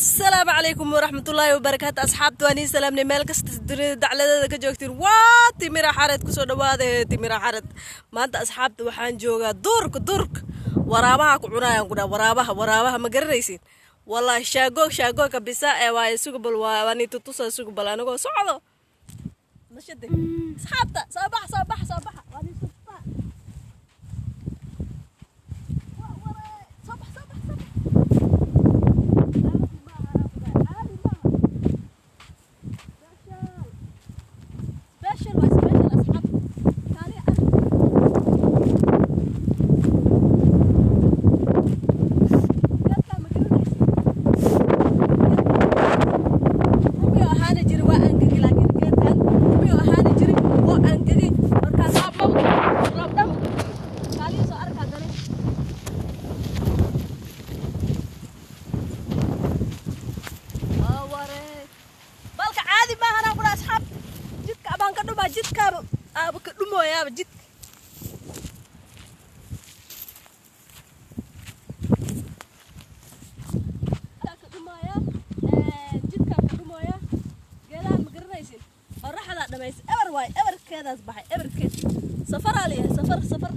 Asalaamu calaykum waraxmatullaahi wabarakaatu. Asxaabta, waan ii salaamnay meel kasta dunida dacladeeda ka joogtiin. Waa Timira Xared, kusoo dhawaada Timira Xared. Maanta, asxaabta, waxaan joogaa duurka. Duurka waraabaha ku cunayaan ku dhaa. Waraabaha, waraabaha ma garanaysid? Wallaahi shaagoog shaagoog kabisa ee waaye. Sugubal waa ni tutusa. Sugubal anigoo socdo nashade. Asxaabta, soo baxa, soo baxa, soo baxa, waa nii tutusa. Soo bax, soo bax, soo bax. Caadi maaha, caadi maaha. Special, special waa special. Asxaabta, kaali arag. Geedkaa ma garanaysid? Rumiyo ahaana jiri, waa angegi, laakiin geedkan rumiyo ahaana jiri, waa angegi. Markaas roob ma roob dhan kaaliya soo arag haddana. Ware balka caadi maahan aan kudha. Asxaab, jidka abaan ka dhumaa, jidkaaba aaba ka dhumooyaaba jidka. Ka dhumaaya jidkaan ka dhumooya. Geedahan ma garanaysin? Qoraxdaa dhamaysa, eber waay, eberkeedaas baxay, eberkeed. Safaraa layahay, safar, safar.